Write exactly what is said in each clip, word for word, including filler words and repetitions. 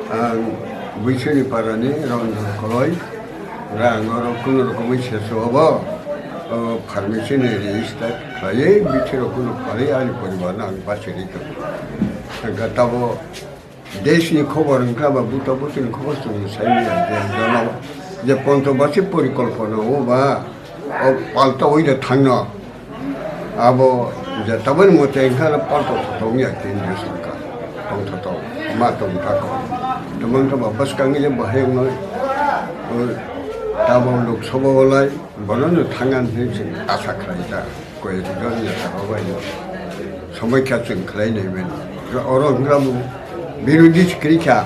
Ang Buisuni parani Ranjan Koloi, ang oro kunu rokomwi sesu obo, o, pharmacy ni register khlaiwi bithi rok kunu phalwi ani poribar no ang bachwi ri tongo. Hwnkhe tabo desh ni khobor wngkha ba buta buti ni khobor chwng sai manya je jono je Panchvarshic Porikalpana o ba o palta oi da thangno. Abo je tabani mote wngkha na palto thotong ya kendriya sorkar. Tong thotong, ma tong thako. Tamang kha ba bwskang je bahai wngno, o, tabo Lok Sabha o lai, bono no thangan hinwi chwng asa khlai ta. Koi jon ya ta bai no. Somai kha chwng khlai nai mani. Oro wngkha bo birodhi kwrwi kha.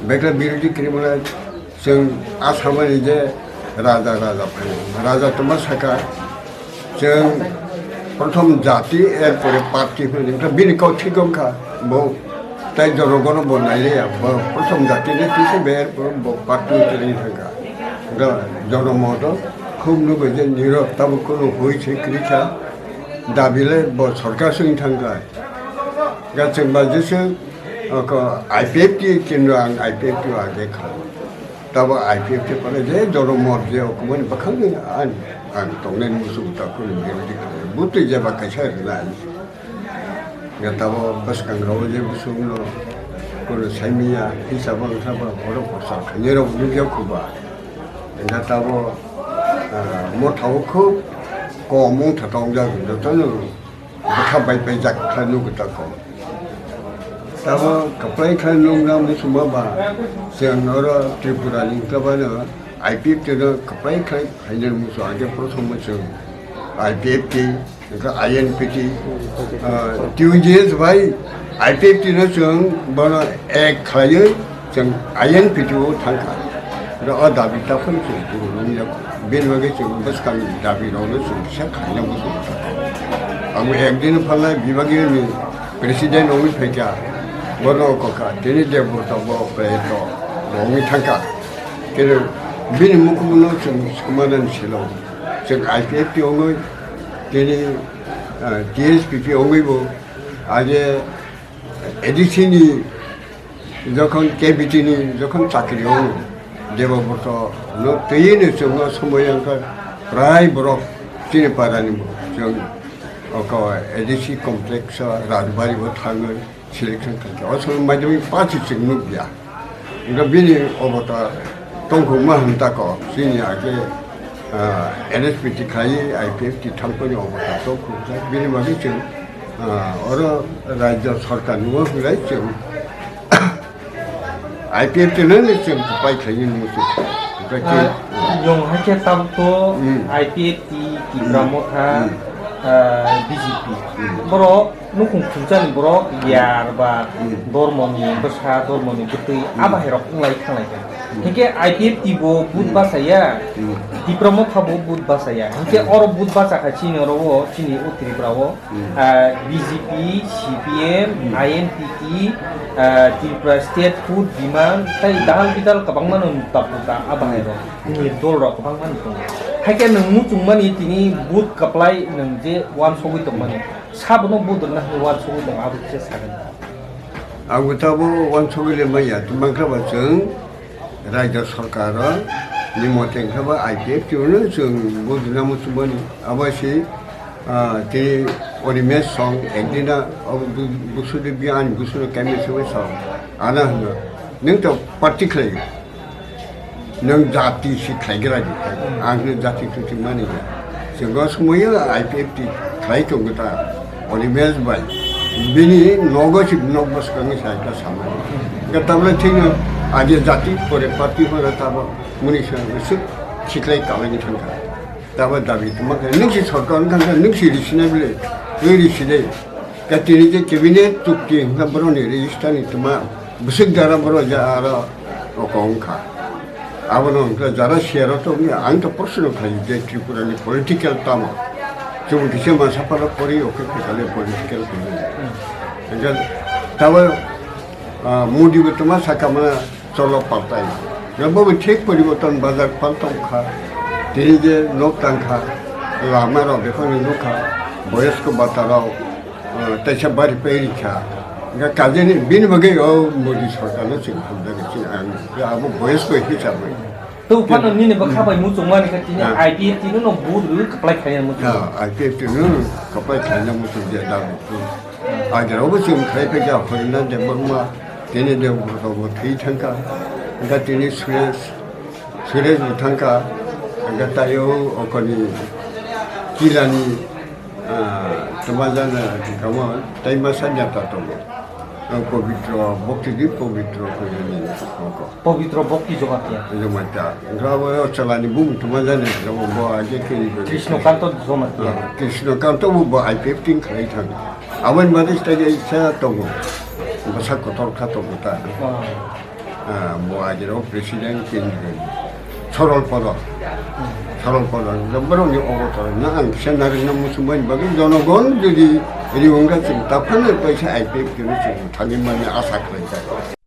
Bekla birodhi kwrwi mani. Chwng a samani je raja, raja phai. Raja tongma saka, chwng prothom jati, erpore party hwnwi. Wngkha bini kok thik wngkha. Bo tai jonogono bo nailiya. Bo prothom jati ni tisa be erpore bo party hwnwi thangkha. Wngkha jonomo to khub nugo je nirok tabuk kunu hui se kwrwi kha. Dabi le bo sorkar se wng thangkha. Ga chwng ba jesa, oko I P F T kendro ang I P F T o age kha. Tabo I P F T pore je jono mor je okomani bwkhang ni ang, ang tongnai musu ta kunu birodhi kha. Buti je ba kaisa rwnai. Ga tabo bwskang rao je musu no kunu saimiya hisab wngkha ba oro prochar khainai rok nukya khuba. Ga tabo, ah, motha o khub kom wngtha tongjak jotono. Bwkha bai paijak kha nugwi tako. Tamo kwplai kha nungna muchungma ba, chwng oro Tripura ni kwbano I P F T no kwplai kha phainani muchung, age prothom chwng I P F T, wngkha I N P T, ah, T U J S bai I P F T no chwng bono ek khlaiwi, chwng I N P T o thangkha. Ro o dabi ta phano chwng purunwi yago. Bini bagwi chwng bwskang dabi rokno chwng kisa khaina muchungo. Abo ekdin phalnai bibagiyoni president wngwi phaikha. Bono kokha tini Debrota bo preto wngwi thangkha. Khe bini mukhungno chwng swkmanani silo. Chwng I P F T wngwi tini, ah, T S P P wngwi bo age A D C ni jokhon K B T ni jokhon chakri o Debabrata no twi no chwngno somoi wngkha prai borok chini para ni bo chwng oko A D C complex o Rajbari o thangwi selection khaikha. O somoi madhyamik pass chwng nukya. Wngkha bini obota tongkhokma hwn tako chini age, ah, N S P T khlaiwi I P F T thangphani obota tongkhokjak. Bini bagwi chwng, ah, oro rajya sarkar ni o hwnlai chwng I P F T no chwng pai khlainani muchung. Wngkha khe, ah, yong hai khe tabuk to, hmm, I P F T, Tipra, hmm, Motha, hmm, ah, B J P. Hmm. Borok nukhung khungchani borok, hmm, yar ba, hmm, dormoni bwsa, dormoni bwtwi, hmm, a bahai rok wnglai thanglai kha. Hmm. Hinkhe I P F T bo vote, hmm, bachaya, hmm, Tipra Motha bo vote bachaya. Hinkhe, hmm, oro vote bacha kha chini oro o, chini o Tripura o, hmm, ah, B J P, C P M, hmm, I N P T, ah, Tripura State Food Demand, tei dahal bidal kwbangma no nukta phuta a bahai rok. Hmm. Ni dol rok kwbangma no tongo. Haikhe nwng muchungmani tini vote kwplai nwng je uansugwi tongmani. Sabono budrwna hwnwi uansugwi tongo, abo kisa sakani. Ang bo tabo uansugwi le manya, tei mankha ba chwng raijak sarkar o ni mote wngkha ba I P F T no chwng budrwna muchungmani. Abo se, ah, tei Animesh song ekdin na abo bu-, busu de bi ani busu no kami se song. Ana hwno, nwng to party khlai. Nwng jati si khlaigra di. Ang hwno jati tuti mani ya. Chwng o somoio I P F T khlai tongo ta. Animesh bai. Bini nogo si nok bwskango sai ta samani. Ga tabla thik no age jati pore party hora tabo muni sa suk siklai kalani thangka. Tabo dabi tuma khe nwng si sorkar wngkha nwng si risina bile. Nwng riside. Katini je cabinet chukti hwnka borokni register ni tuma bwswk dara borok ja aro oko wngkha. Abono hwnka jara siyaro tongya ang to proshno khlai je Tripura ni political tamo. Chwng kisa masa pala pori oke kale political khlai. Hwnka tabo, ah, Modi bo tuma sakama cholo paltai. Nabo bo thik poriborton bajak paltong kha. Tini je nok tang kha, lama rok bekhoni nukha, boyosko bata rok, ah, teisa bari peri kha. Ga kajeni bini bagwi o Modi sorkarno chwng hamjagwi chini ang abo boyes bai hisabwi. To phano nini bwkha bai muchungmani khe tini Ah. I P F T no no vote rwi kwplai khlaina muchung. Ah, I P F T no kwplai khlaina muchung je da. Agar obo chwng khlai kha ja Horina Debbarma tini de bo thwi thangka. Ga tini Suresh Suresh bo thangka, hwnkhe taio okoni Kilani, ah, twmajana kamo tai masa neta tongo. Ah, Pabitra Bhakti di Pabitra Kuyani oko. Pabitra Bhakti Jamatia. Jamatia. Hwnkhe abo o chalani bumung twmajana kamo bo aje kiri kiri. Krishnakanto Jamatia. Ah, Krishnakanto bo, bo I P F T khlai thang. Aboni bagwi tai isa tongo. Bwsa kotor kha tongo ta. Ah. Ah, bo agero president kendri. Sorol Podo. Sorol Podo. Borokni obotor na ang kisa narwkna muchungmani bagwi jonogon jodi riwngkha chwng taphano paisa I P F T no chwng thangwi mani asa khlaijak.